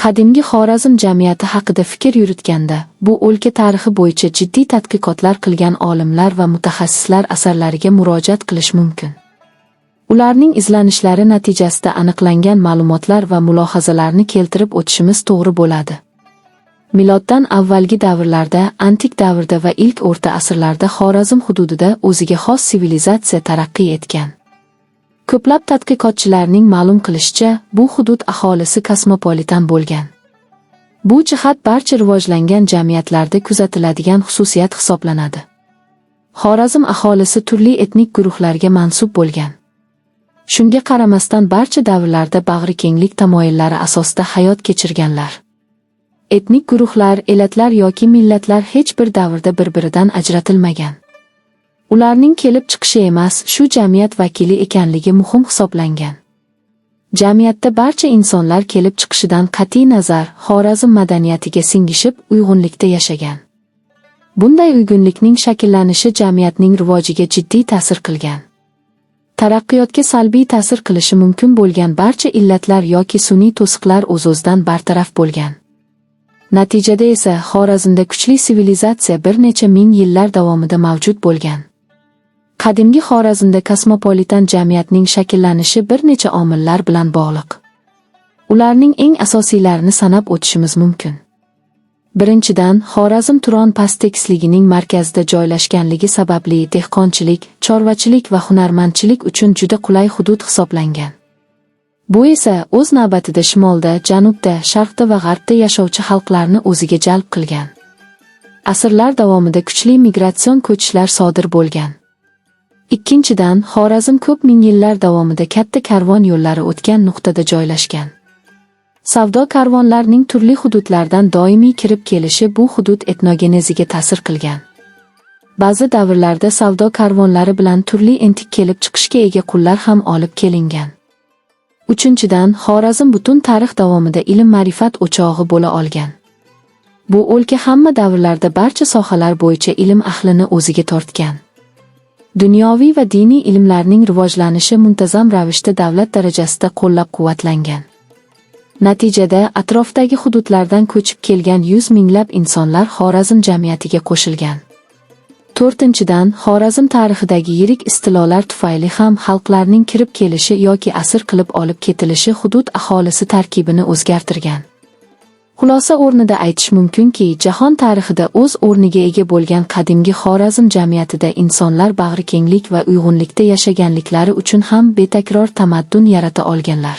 Qadimgi Xorazm jamiyati haqida fikr yuritganda, bu o'lka tarixi bo'yicha jiddiy tadqiqotlar qilgan olimlar va mutaxassislar asarlariga murojaat qilish mumkin. Ularning izlanishlari natijasida aniqlangan ma'lumotlar va mulohazalarni keltirib o'tishimiz to'g'ri bo'ladi. Miloddan avvalgi davrlarda, antik davrda va ilk o'rta asrlarda Xorazm hududida o'ziga xos sivilizatsiya taraqqiy etgan. Ko'plab tadqiqotchilarning ma'lum qilishicha, bu hudud aholisi kosmopolitan bo'lgan. Bu jihat barcha rivojlangan jamiyatlarda kuzatiladigan xususiyat hisoblanadi. Xorazm aholisi turli etnik guruhlarga mansub bo'lgan. Shunga qaramasdan barcha davrlarda bag'rikenglik tamoyillari asosida hayot kechirganlar. Etnik guruhlar, elatlar yoki millatlar hech bir davrda bir-biridan ajratilmagan. Ularning kelib chiqishi emas, shu jamiyat vakili ekanligi muhim hisoblangan. Jamiyatda barcha insonlar kelib chiqishidan qat'iy nazar Xorazm madaniyatiga singishib, uyg'unlikda yashagan. Bunday uyg'unlikning shakllanishi jamiyatning rivojiga jiddiy ta'sir qilgan. Taraqqiyotga salbiy ta'sir qilishi mumkin bo'lgan barcha illatlar yoki sun'iy to'siqlar o'z-o'zidan bartaraf bo'lgan. Natijada esa Xorazmda kuchli sivilizatsiya bir necha ming yillar davomida mavjud bo'lgan. Qadimgi Xorazmda kosmopolitan jamiyatning shakllanishi bir necha omillar bilan bog'liq. Ularning eng asosiylarini sanab o'tishimiz mumkin. Birinchidan, Xorazm Turon past tekisligining markazida joylashganligi sababli dehqonchilik, chorvachilik va hunarmandchilik uchun juda qulay hudud hisoblangan. Bu esa o'z navbatida shimolda, janubda, sharqda va g'arbda yashovchi xalqlarni o'ziga jalb qilgan. Asrlar davomida kuchli migratsion ko'chishlar sodir bo'lgan. Ikkinchidan, Xorazm ko'p ming yillar davomida katta karvon yo'llari o'tgan nuqtada joylashgan. Savdo karvonlarining turli hududlardan doimiy kirib kelishi bu hudud etnogeneziga ta'sir qilgan. Ba'zi davrlarda savdo karvonlari bilan turli entik kelib chiqishga ega qullar ham olib kelingan. Uchinchidan, Xorazm butun tarix davomida ilm-ma'rifat o'chog'i bo'la olgan. Bu o'lka hamma davrlarda barcha sohalar bo'yicha ilm ahlini o'ziga tortgan. Dunyoviy va diniy ilmlarning rivojlanishi muntazam ravishda davlat darajasida qo'llab-quvvatlangan. Natijada atrofdagi hududlardan ko'chib kelgan yuz minglab insonlar Xorazm jamiyatiga qo'shilgan. To'rtinchidan, Xorazm tarixidagi yirik istilolar tufayli ham xalqlarning kirib kelishi yoki asir qilib olib ketilishi hudud aholisi tarkibini o'zgartirgan. Xulosa o'rnida aytish mumkinki, jahon tarixida o'z o'rniga ega bo'lgan qadimgi Xorazm jamiyatida insonlar bag'rikenglik va uyg'unlikda yashaganliklari uchun ham betakror tamaddun yarata olganlar.